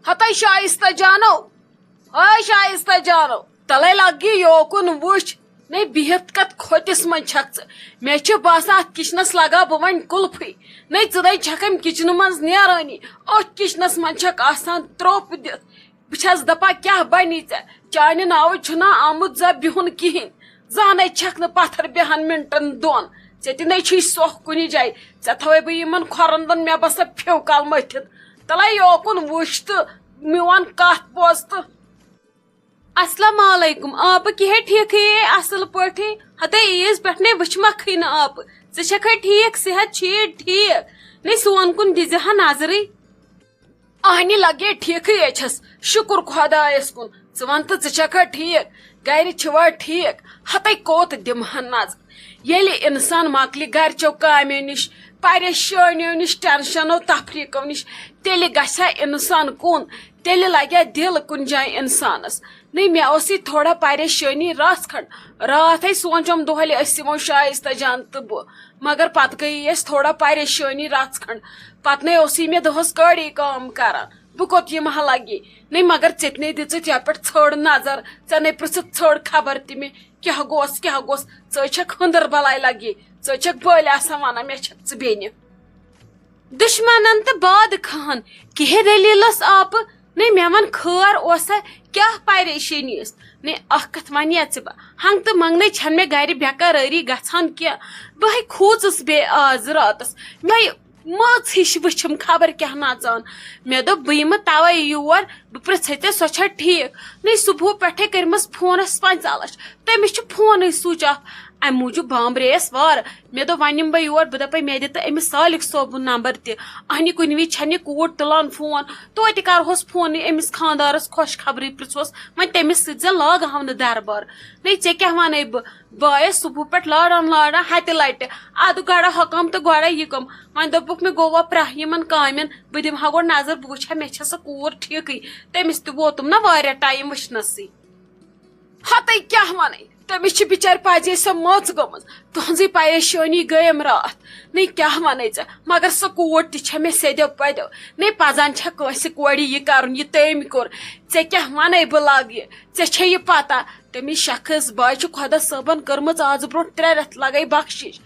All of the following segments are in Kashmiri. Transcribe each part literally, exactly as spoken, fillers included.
ہتے شائستہ جانو، ہاے شائستہ جانو، تلے لگی یوکُن وٕچھ۔ نے بِہِتھ کتھ کھوٚتِس منٛز چھکھ ژٕ؟ مےٚ چھُ باسان اتھ کچنس لگا بہٕ وۄنۍ قلفٕے۔ نے ژٕ نے چھکھ امہِ کچنہٕ منٛز نیرٲنی، أتھۍ کچنس منٛز چھکھ آسان تروٚپ دِتھ۔ بہٕ چھس دپان کیٛاہ بنی ژےٚ؟ چانہِ ناوٕ چھُنہ آمُت زا بِہُن کِہیٖنۍ۔ زانَے چھَکھ نہٕ پَتھر بیٚہان مِنٹَن دۄن۔ ژےٚ تہِ نے چھُے سۄکھ کُنہِ جایہِ۔ ژےٚ تھاوَے بہٕ یِمَن کھۄرَن دۄن مےٚ باسان پھیوٗ کَل مٔتھِتھ۔ تَلَے یوکُن وٕچھ تہٕ میون کَتھ بوز تہٕ۔ السلام علیکم۔ آپہٕ کِہے ٹھیٖکھٕے اے اَصٕل پٲٹھۍ؟ ہَتے عیٖز پٮ۪ٹھ نے وٕچھمَکھٕے نہٕ آپہٕ۔ ژٕ چھَکھے ٹھیٖک، صحت چھُیے ٹھیٖک؟ نے سون کُن دِزِ ہا نظرٕے۔ اہنہِ لگے ٹھیکھٕے اچھس، شکر خدایس کُن۔ ژٕ ون تہٕ ژٕ چھکھا ٹھیک؟ گرِ چھِوا ٹھیک؟ ہتے کوت دِمہٕ ہن نظر؟ ییٚلہِ انسان مۄکلہِ گرچو کامیو نِش، پریشٲنیو نِش، ٹینشنو تفریقو نِش، تیٚلہِ گژھِ ہا انسان کُن، تیٚلہِ لگہِ ہا دِل کُنہِ جایہِ انسانس۔ نٔے، مےٚ اوس یہِ تھوڑا پریشٲنی رژھ کھنڈ۔ راتھے سونچم دۄہلہِ أسۍ یِمو شایستہ جان تہٕ بہٕ، مگر پتہٕ گٔیے أسۍ تھوڑا پریشٲنی رژھ کھنڈ۔ پتہٕ نے اوسُے مےٚ دۄہس کٲڑی کٲم کران۔ بہٕ کوٚت یِمہٕ ہا لگی؟ نے، مگر ژےٚ تہِ نے دِژٕتھ یتھ پٮ۪ٹھ ژھٔڑ نظر، ژےٚ نے پرژھٕتھ ژھٔڑ خبر تہِ مےٚ کیٛاہ گوس، کیٛاہ گوس۔ ژٕ چھکھ ہٕندٕر بلاے لگی، ژٕ چھکھ بٔلۍ آسان ونان مےٚ چھکھ ژٕ بیٚنہِ۔ دشمنن تہٕ باد کھہن کِہے دٔلیٖل ٲس آپہٕ؟ نے مےٚ وَن خٲر اوسا، کیٛاہ پریشٲنی ٲس؟ نے اکھ کتھ وَنیا ژےٚ بہٕ، ہنگ تہٕ منگنے چھَنہٕ مےٚ گرِ بے قرٲری گژھان کینٛہہ۔ بہٕ ہے کھوٗژٕس بے آز راتس، مےٚ مٲژ ہِش وٕچھِم خبر کیٛاہ نژان۔ مےٚ دوٚپ بہٕ یِمہٕ توے یور، بہٕ پرژھے ژےٚ سۄ چھا ٹھیٖک؟ نے صبحو پٮ۪ٹھے کٔرمَس فونس پنٛژاہ لچھ، تٔمِس چھُ فونٕے سُچ آف۔ امہِ موٗجوٗب بامبرییس وارٕ۔ مےٚ دوٚپ وۄنۍ یِمہٕ بہٕ یور، بہٕ دپے مےٚ دِ تہٕ أمِس صالِق صٲبُن نمبر تہِ۔ اہنہِ کُنہِ وِزِ چھنہٕ یہِ کوٗر تُلان فون، توتہِ کرہوس فونٕے أمِس خانٛدارس خۄش خبری پرژھوس، وۄنۍ تٔمِس سۭتۍ زن لاگہٕ ہاو نہٕ دربار۔ نے ژےٚ کیٛاہ ونَے بہٕ؟ بہٕ آیس صبحہٕ پٮ۪ٹھ لاران لاران ہتہِ لٹہِ، ادٕ گۄڈٕ حکام تہٕ گۄڈٕ یہِ کٲم۔ وۄنۍ دوٚپُکھ مےٚ گوٚوا پرٛاہ یِمن کامٮ۪ن، بہٕ دِمہٕ ہا گۄڈٕ نظر، بہٕ وٕچھٕ ہا مےٚ چھےٚ سۄ کوٗر ٹھیٖکٕے۔ تٔمِس تہِ ووتُم نہ واریاہ ٹایم وٕچھنَسٕے۔ ہتے کیٛاہ ونے، تٔمِس چھِ بِچارِ پزے سۄ مٔژ گٔمٕژ۔ تُہنٛزٕے پریشٲنی گٔیم راتھ۔ نے کیٛاہ ونے ژےٚ، مگر سۄ کوٗر تہِ چھےٚ مےٚ سیٚدیو پدیو۔ نے پزان چھےٚ کٲنٛسہِ کورِ یہِ کرُن، یہِ تٔمۍ کوٚر۔ ژےٚ کیٛاہ ونے بہٕ لاگہٕ یہِ؟ ژےٚ چھے یہِ پتہ، تٔمِس شخص بایہِ چھِ خۄدا صٲبن کٔرمٕژ آز برونٛٹھ ترٛےٚ رٮ۪تھ لگے بخشش۔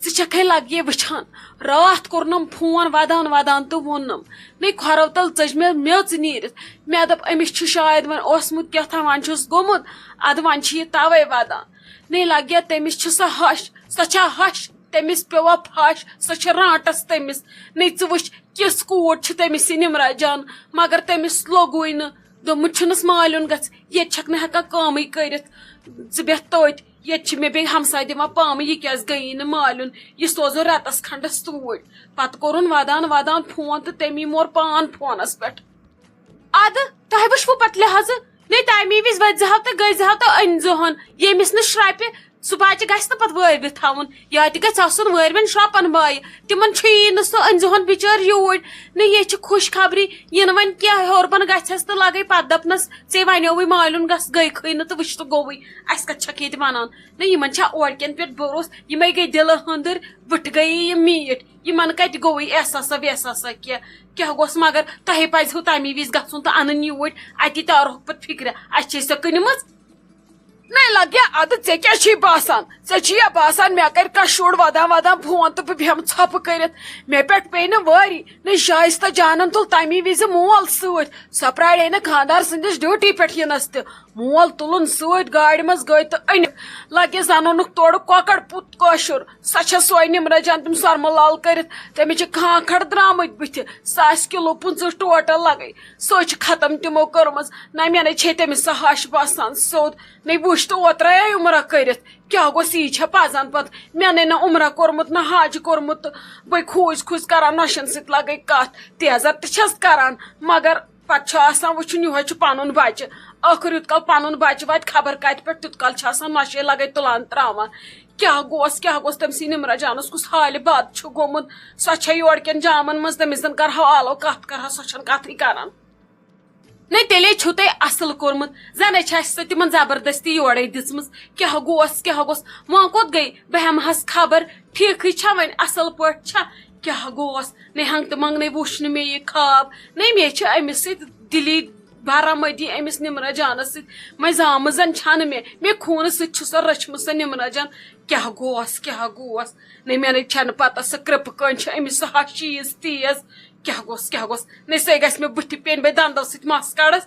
ژٕ چھکھے لگہٕ یہِ وٕچھان۔ راتھ کوٚرنم فون ودان ودان تہٕ ووٚننم، نے کھۄرو تل ژٔج مےٚ میٚژ نیٖرِتھ۔ مےٚ دوٚپ أمِس چھُ شاید وۄنۍ اوسمُت کیٛاہ تام، وۄنۍ چھُس گوٚمُت، ادٕ وۄنۍ چھُ یہِ توے ودان۔ نے لگیا تٔمِس چھِ سۄ ہش، سۄ چھا ہش؟ تٔمِس پیوٚوا پھش؟ سۄ چھِ رانٛٹس تٔمِس۔ نے ژٕ وٕچھ، کِژھ کوٗر چھِ تٔمِس یہِ نِمرا جان، مگر تٔمِس لوٚگُے نہٕ۔ دوٚپمُت چھُنَس مالیُن گژھ، ییٚتہِ چھَکھ نہٕ ہٮ۪کان کٲمٕے کٔرِتھ، ژٕ بیٚہہ تٔتۍ۔ ییٚتہِ چھِ مےٚ بیٚیہِ ہمساے دِوان پامہٕ، یہِ کیٛازِ گٔیی نہٕ مالیُن؟ یہِ سوزو رٮ۪تَس کھنٛڈَس توٗرۍ۔ پَتہٕ کوٚرُن وَدان وَدان فون تہٕ تٔمی مور پان فونَس پٮ۪ٹھ۔ اَدٕ تۄہہِ وٕچھوٕ پَتہٕ لحاظہٕ، نے تَمی وِزِ ؤتھۍ زِہَو تہٕ گٔے زِہَو تہٕ أنۍ زِہون، ییٚمِس نہٕ شرٛپہِ سُہ بچہِ گژھِ نہٕ پتہٕ وٲرۍوِتھ تھاوُن، یا تہِ گژھِ آسُن وٲرۍوٮ۪ن شرٛپن بایہِ۔ تِمن چھُ یی نہٕ سُہ، أنۍ زِہون بِچٲرۍ یوٗرۍ۔ نہ، یہِ چھِ خوشخبری، یِنہٕ وۄنۍ کینٛہہ ہیوٚر بۄن گژھٮ۪س تہٕ لگے پتہٕ دپنس، "ژےٚ ونیووُے مالیُن گژھ، گٔے کھٕے نہٕ تہٕ وٕچھ تہٕ گوٚوُے، اسہِ کتہِ چھکھ ییٚتہِ ونان؟" نہ، یِمن چھا اورکٮ۪ن پٮ۪ٹھ بروسہٕ؟ یِمے گٔے دِلہٕ ہٕنٛدٕرۍ، وٕٹھ گٔیے یِم میٖٹھۍ، یِمن کتہِ گوٚوُے احساسا وحساسا کینٛہہ؟ کیٛاہ گوٚژھ مگر؟ تۄہے پزِہو تمی وِزِ گژھُن تہٕ انٕنۍ یوٗرۍ، اتی تارہوکھ پتہٕ فکرِ، اسہِ چھے سۄ کٕنمٕژ۔ نَے لگیا، اَدٕ ژےٚ کیٛاہ چھُے باسان؟ ژےٚ چھُیا باسان مےٚ کَرِ کانٛہہ شُر وَدان وَدان فون تہٕ بہٕ بیٚہمہٕ ژھۄپہٕ کٔرِتھ؟ مےٚ پٮ۪ٹھ پیٚیہِ نہٕ وٲری۔ نَے شایستہ جانَن تُل تَمی وِزِ مول سۭتۍ۔ سۄ پرٛاڑے نہٕ خانٛدار سٕنٛدِس ڈیوٹی پٮ۪ٹھ یِنَس تہِ۔ مول تُلُن سۭتۍ گاڑِ منٛز گٔے تہٕ أنِکھ۔ لگہِ زَنہٕ اوٚنُکھ تورٕ کۄکَر پُت کٲشُر۔ سۄ چھےٚ سۄے نِمرا جان تِم سۄرمہٕ لال کٔرِتھ۔ تٔمِس چھِ کھانٛکھڑ درٛامٕتۍ بٕتھِ۔ ساسہِ کِلوٗ پٕنٛژٕہ ٹوٹل لگے۔ سۄے چھِ ختم تِمو کٔرمٕژ۔ نَے مےٚ نَے چھے تٔمِس سۄ ہَش باسان سیوٚد۔ نَے وٕچھ تہٕ اوترَے آے عمرہ کٔرِتھ۔ کیٛاہ گوٚژھ یی چھےٚ پَزان پَتہٕ؟ مےٚ نَے نہ عمرہ کوٚرمُت، نہ حج کوٚرمُت تہٕ بٔے کھوٗژۍ کھوٗژۍ کران نۄشَن سۭتۍ لگے کَتھ۔ تیزر تہِ چھَس کران، مگر پَتہٕ چھُ آسان وٕچھُن، یِہوٚے چھُ پَنُن بَچہٕ۔ ٲخٕر یُت کال پَنُن بَچہٕ واتہِ خبر کَتہِ پٮ۪ٹھ، تیُت کال چھُ آسان نۄشے لگے تُلان ترٛاوان۔ کیٛاہ گوٚژھ، کیٛاہ گوٚژھ تٔمۍ سٕے نِمرا جانَس، کُس حالہِ بد چھُ گوٚمُت؟ سۄ چھےٚ یورٕکٮ۪ن جامَن منٛز، تٔمِس زَن کَرٕہاو آلو کَتھ، کَرٕہا، سۄ چھَنہٕ کَتھٕے کران۔ نَے تیٚلے چھُو تۄہہِ اَصٕل کوٚرمُت، زَنَے چھِ اَسہِ سۄ تِمَن زبردستی یورَے دِژمٕژ۔ کیٛاہ گوس، کیٛاہ گوس؟ وۄنۍ کوٚت گٔے؟ بہٕ ہٮ۪مہٕ ہَس خبر، ٹھیٖکھٕے چھا وۄنۍ، اَصٕل پٲٹھۍ چھا؟ کیٛاہ گوس؟ نَے ہنٛگ تہٕ منٛگ نَے وُچھ نہٕ مےٚ یہِ خواب، نَے مےٚ چھِ أمِس سۭتۍ دِلی برآمدی أمِس نِمرا جانَس سۭتۍ۔ وۄنۍ زامٕژ زَن چھَنہٕ مےٚ، مےٚ خوٗنہٕ سۭتۍ چھُ سۄ رٔچھمٕژ سۄ نِمرا جان۔ کیٛاہ گوس، کیٛاہ گوس؟ نہ مےٚ نَے چھَنہٕ پَتہ سۄ کرٛپہٕ کٔنۍ چھِ أمِس سۄ ہَش چیٖز تیز۔ کیٛاہ گوس، کیٛاہ گوس؟ نہ سۄے گژھِ مےٚ بٕتھِ پیٚنۍ، بہٕ دَندَو سۭتۍ مَس کَڑَس۔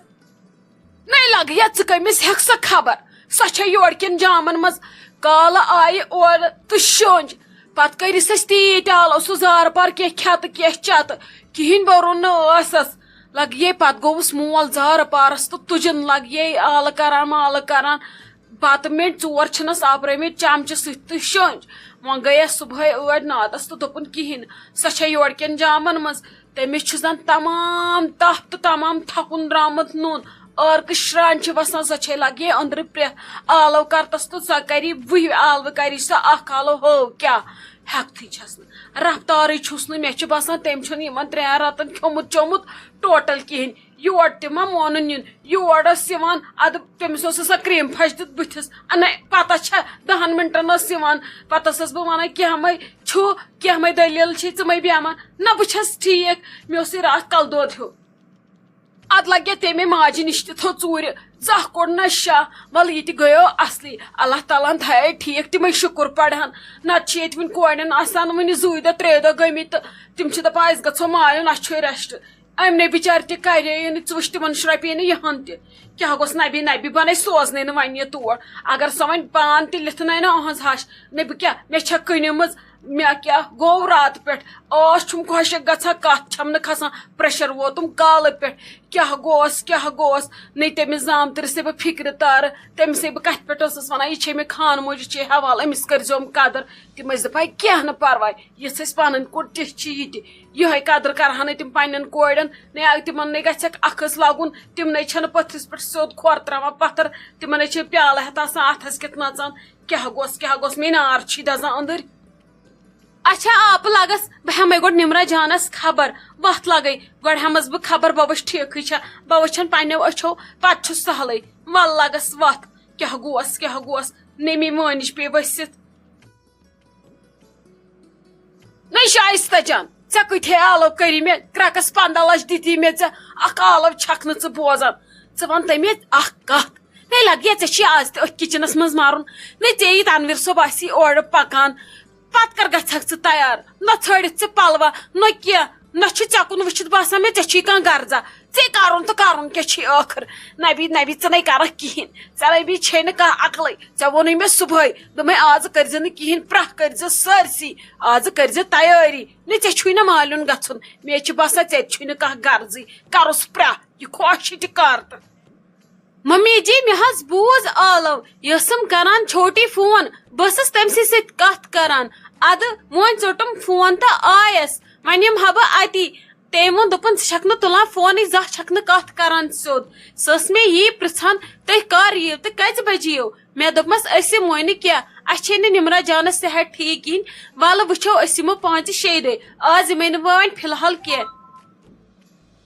نَے لَگہٕ یا ژٕ کٔمِس ہٮ۪کھ سۄ خبر؟ سۄ چھےٚ یورٕ کٮ۪ن جامَن منٛز۔ کالہٕ آیہِ اورٕ تہٕ شۄنٛج۔ پَتہٕ کٔرِس اَسہِ تیٖتۍ آلو، سُہ زارٕ پار کینٛہہ کھٮ۪تہٕ کینٛہہ چٮ۪تہٕ۔ کِہیٖنۍ بوٚرُن نہٕ ٲسَس۔ لَگہٕ یے پَتہٕ گوٚوُس مول زارٕ پارَس تہٕ تُجُن لَگہٕ یے آلہٕ کَران مالہٕ کَران۔ بَتہٕ میٚٹۍ ژور چھِنَس آپرٲومٕتۍ چَمچہٕ سۭتۍ تہٕ شۄنٛج۔ وۄنۍ گٔیَس صُبحٲے ٲدۍ نادَس تہٕ دوٚپُن، کِہیٖنۍ نہٕ، سۄ چھےٚ یورٕ کٮ۪ن جامَن منٛز۔ تٔمِس چھُ زَن تمام تَپھ تہٕ تمام تھَکُن درٛامُت نوٗن۔ عٲرقہٕ شرٛانہِ چھِ وَسان، سۄ چھے لَگہِ ہے أنٛدرٕ پرٛٮ۪تھ۔ آلو کَرتَس تہٕ سۄ کَری وُہہِ آلوٕ کَری سۄ اَکھ آلو، ہٲو کیٛاہ؟ ہٮ۪کتھٕے چھَس نہٕ۔ رفتارٕے چھُس نہٕ، مےٚ چھُ باسان تٔمۍ چھُنہٕ یِمَن ترٛٮ۪ن رَتَن کھیوٚمُت چوٚمُت ٹوٹَل کِہیٖنۍ۔ یور تہِ ما مونُن نیُن، یور ٲس یِوان، اَدٕ تٔمِس اوس آسان کرٛیٖم پھَش دیُت بٕتھِس۔ اَنَے پَتہ چھےٚ دَہَن مِنٹَن ٲس یِوان، پَتہٕ ٲسَس بہٕ وَنان، کینٛہہ مَے چھُ، کینٛہہ مَے دٔلیٖل چھے، ژٕ مَے بیٚہمہٕ۔ نہ، بہٕ چھَس ٹھیٖک، مےٚ اوس یہِ راتھ کَلہٕ دود ہیوٗ۔ اَدٕ لَگہِ تٔمۍ ماجہِ نِش تہِ تھوٚو ژوٗرِ، ژاہ کوٚڑ نہ شاہ، وَلہٕ یہِ تہِ گٔیو اَصلٕے۔ اللہ تعالیٰ ہَن تھایے ٹھیٖک، تِمَے شُکُر پَرہَن۔ نَتہٕ چھِ ییٚتہِ وٕنہِ کورٮ۪ن آسان وٕنہِ زٕے دۄہ ترٛے دۄہ گٔمٕتۍ تہٕ تِم چھِ دَپان، أسۍ گژھو مالیُن، اَسہِ چھُے rest۔ أمۍ نے بِچارِ تہِ کَرے نہٕ، ژٕ وٕچھ تِمَن شرٛۄپے نہٕ یِہَن تہِ۔ کیٛاہ گوٚژھ نبی، نبی بَنَے سوزنَے نہٕ وۄنۍ یہِ تور۔ اگر سۄ وۄنۍ پان تہِ لِتھنَے نہ أہٕنٛز ہَش، نبی کیٛاہ، مےٚ چھےٚ کٕنِمٕژ، مےٚ کیٛاہ گوٚو راتہٕ پٮ۪ٹھ؟ ٲس چھُم خۄشِک گژھان، کَتھ چھَم نہٕ کھَسان، pressure ووتُم کالہٕ پٮ۪ٹھ۔ کیٛاہ گوس، کیٛاہ گوس؟ نَے تٔمِس زامتٕرِس ہے بہٕ فِکرِ تارٕ، تٔمِس ہے بہٕ کَتھِ پٮ۪ٹھ ٲسٕس وَنان، یہِ چھے مےٚ خانہٕ موجہِ چے حوالہٕ، أمِس کٔرۍزیوم قدٕر۔ تِم ٲسۍ دَپان، کینٛہہ نہٕ پَرواے، یِژھ اَسہِ پَنٕنۍ کوٗر، تِژھ چھِ یہِ تہِ۔ یِہوٚے قدٕر کَرٕہَن نہٕ تِم پنٛنٮ۪ن کورٮ۪ن، نَے تِمَن نَے گژھٮ۪کھ اَکھ حظ لَگُن، تِم نَے چھَنہٕ پٔتھرِس پٮ۪ٹھ سیوٚد کھۄر ترٛاوان پَتھَر، تِمَن نَے چھِ پیالہٕ ہٮ۪تھ آسان اَتھَس کٮ۪تھ نَژان۔ کیٛاہ گوٚژھ، کیٛاہ گوٚژھ، مےٚ نار چھی دَزان أنٛدٕرۍ۔ اچھا، آپہٕ لَگَس، بہٕ ہٮ۪مَے گۄڈٕ نِمرا جانَس خبر۔ وَتھ لَگَے، گۄڈٕ ہٮ۪مَس بہٕ خبر، بہٕ وٕچھ ٹھیٖکھٕے چھا، بہٕ وٕچھَن پنٛنیو أچھو، پَتہٕ چھُ سہلٕے۔ وَلہٕ لَگَس وَتھ۔ کیٛاہ گوٚوَس، کیٛاہ گوٚوَس؟ نٔمی مٲنِج پیٚیہِ ؤسِتھ۔ نَے شایستہ جان، ژےٚ کۭتۍ ہے آلو کٔری مےٚ؟ کرٛکَس پنٛداہ لَچھ دِتی مےٚ ژےٚ، اَکھ آلو چھَکھ نہٕ ژٕ بوزان۔ ژٕ وَن تٔمِس اَکھ کَتھ۔ نَے لَگہِ ژےٚ چھی آز تہِ أتھۍ kitchenَس منٛز مَرُن۔ نَے ژےٚ یی تَنویٖر صٲب آسی اورٕ پَکان۔ پَتہٕ کَر گژھَکھ ژٕ تیار؟ نہ ژھٲنٛڈِتھ ژٕ پَلوا، نہ کینٛہہ، نہ چھُ ژےٚ کُن وٕچھِتھ باسان مےٚ ژےٚ چھی کانٛہہ غرضا۔ ژےٚ کَرُن تہٕ کَرُن کیٛاہ چھی ٲخٕر؟ نبی، نبی، ژٕ نَے کَرَکھ کِہیٖنۍ۔ ژےٚ نبی چھے نہٕ کانٛہہ عقلٕے۔ ژےٚ ووٚنُے مےٚ صُبحٲے، دوٚپمَے، آزٕ کٔرۍزِ نہٕ کِہیٖنۍ، پرٛاہ کٔرۍزِ سٲرسٕے۔ آزٕ کٔرۍزِ تیٲری۔ نَے ژےٚ چھُے نہ مالیُن گژھُن۔ مےٚ چھُ باسان ژےٚ تہِ چھُے نہٕ کانٛہہ غرضٕے۔ کَرُس پرٛاہ، یہِ خۄش چھِ تہِ کَر تہٕ۔ ممی جی، مےٚ حظ بوٗز آلو، یہِ ٲسٕم کران چھوٹی فون، بہٕ ٲسٕس تٔمۍ سٕے سۭتۍ کتھ کران۔ ادٕ وۄنۍ ژوٚٹُم فون تہٕ آیس، وۄنۍ یِمہٕ ہا بہٕ اتی۔ تٔمۍ ووٚن، دوٚپُن، "ژٕ چھکھ نہٕ تُلان فونٕے، زانٛہہ چھکھ نہٕ کتھ کران سیوٚد۔" سۄ ٲس مےٚ یی پرژھان، "تُہۍ کر یِیِو تہٕ کٔژِ بجہِ یِیِو؟" مےٚ دوٚپمس، "أسۍ یِموے نہٕ کینٛہہ، اسہِ چھے نہٕ نِمرا جانس صحت ٹھیٖک کِہینۍ، ولہٕ وٕچھو، أسۍ یِمو پانٛژِ شیٚیہِ دۄہہِ، آز یِمے نہٕ وۄنۍ فی الحال کینٛہہ۔"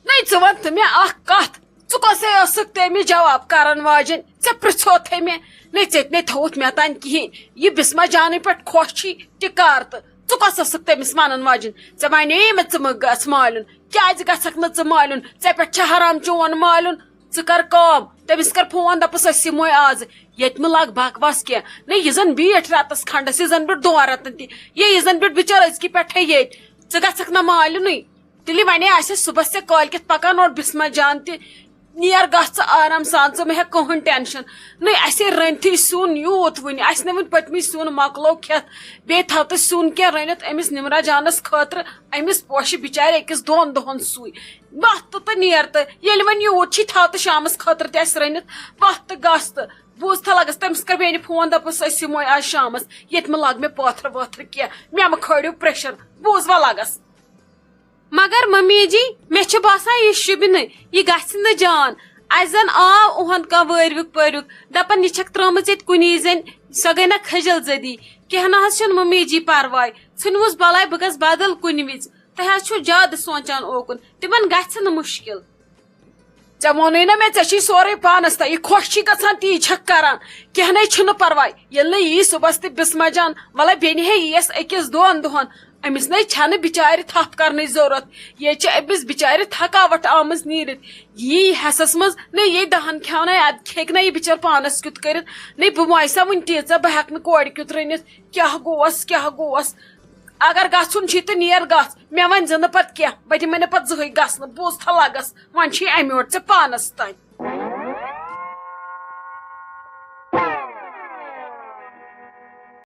نَے ژٕ وَن تہٕ مےٚ اَکھ کَتھ، ژٕ کۄسٕے ٲسٕکھ تٔمِس جواب کَرَن واجٮ۪ن؟ ژےٚ پِرٛژھوتھَے مےٚ، نَے ژےٚ تہِ نَے تھوٚوُتھ مےٚ تام کِہیٖنۍ۔ یہِ بِسمہ جانٕے پٮ۪ٹھ خۄش چھی تہِ کَر تہٕ۔ ژٕ کۄس ٲسٕکھ تٔمِس وَنَن واجٮ۪ن؟ ژےٚ وَنے مےٚ ژٕ مہٕ گژھ مالیُن۔ کیٛازِ گژھکھ نہٕ ژٕ مالیُن؟ ژےٚ پٮ۪ٹھ چھےٚ حرام چون مالیُن۔ ژٕ کَر کٲم، تٔمِس کَر فون، دَپُس أسۍ یِموے آز۔ ییٚتہِ مہٕ لاگ بکواس کینٛہہ۔ نَے یہِ زَن بیٖٹھ رٮ۪تَس کھنٛڈَس، یہِ زَن بیٖٹھ دۄن رٮ۪تَن تہِ۔ یے یہِ زَن بیٖٹھ بِچٲر أزکی پٮ۪ٹھَے ییٚتہِ۔ ژٕ گژھکھ نہ مالیُنٕے۔ تیٚلہِ وَنے آسہِ صُبحَس ژےٚ کٲلۍکٮ۪تھ پَکان اورٕ بِسمہ جان تہِ۔ نیر گژھ ژٕ آرام سان، ژٕ مہٕ ہےٚ کٕہٕنۍ tension۔ نَے اَسے رٔنتھٕے سیُن یوٗت وٕنہِ، اَسہِ نہٕ وٕنہِ پٔتمہِ سیُن مۄکلو کھٮ۪تھ۔ بیٚیہِ تھاو تہٕ سیُن کینٛہہ رٔنِتھ أمِس نِمرا جانَس خٲطرٕ، أمِس پوشہِ بِچارِ أکِس دۄن دۄہَن سُے۔ وَتھ تہٕ تہٕ نیر تہٕ، ییٚلہِ وۄنۍ یوٗت چھی تھاو تہٕ شامَس خٲطرٕ تہِ اَسہِ رٔنِتھ، وَتھ تہٕ گژھ تہٕ۔ بوٗز تھا لَگَس، تٔمِس کَر بیٚنہِ فون، دَپَس أسۍ یِموے آز شامَس، ییٚتہِ مہٕ لاگ مےٚ پٲتھر وٲتھر کینٛہہ، مےٚ مہٕ کھٲڑِو pressure، بوٗز وَ لَگَس۔ مگر ممی جی، مےٚ چھُ باسان یہِ شوٗبہِ نہٕ، یہِ گژھِ نہٕ جان۔ اَسہِ زَن آو اُہُنٛد کانٛہہ وٲروِک پٲروِک، دَپان یہِ چھَکھ ترٛٲومٕژ ییٚتہِ کُنی زٔنۍ، سۄ گٔے نہ کھٔجل زٔدی۔ کینٛہہ نہ حظ چھُنہٕ ممی جی پَرواے، ژھٕنوُس بَلاے، بہٕ گژھٕ بدل کُنہِ وِزِ۔ تۄہہِ حظ چھُو زیادٕ سونٛچان اوکُن، تِمَن گژھِ نہٕ مُشکِل۔ ژےٚ ووٚنُے نہ مےٚ، ژےٚ چھی سورُے پانس تام، یہِ خۄش چھی گژھان تی چھکھ کران۔ کینٛہہ نے چھُنہٕ پرواے، ییٚلہِ نہٕ یی صُبحس تہِ بسمہ جان، وَلہ بیٚنہِ ہے ییٖیَس أکِس دۄن دۄہن، أمِس نے چھنہٕ بِچارِ تھپھ کرنٕچ ضروٗرت، ییٚتہِ چھِ أمِس بِچارِ تھکاوٹھ آمٕژ نیٖرِتھ۔ یی حصس منٛز نہ یی دہن کھٮ۪ونَے، اَدٕ کھیٚکہِ نہ یہِ بِچٲر پانس کیُتھ کٔرِتھ؟ نہ بہٕ مۄیسا وُنہِ تیٖژاہ، بہٕ ہٮ۪کہٕ نہٕ کورِ کیُتھ رٔنِتھ۔ کیٛاہ گوس، کیٛاہ گوس؟ اگر گژھُن چھی تہٕ نیر گژھ، مےٚ ؤنۍ زِ نہٕ پتہٕ کینٛہہ، بہٕ دِمے نہٕ پتہٕ زٕہٕے گژھنہٕ، بوٗز تھا لگس، وۄنۍ چھی امہِ یورٕ ژےٚ پانس تام۔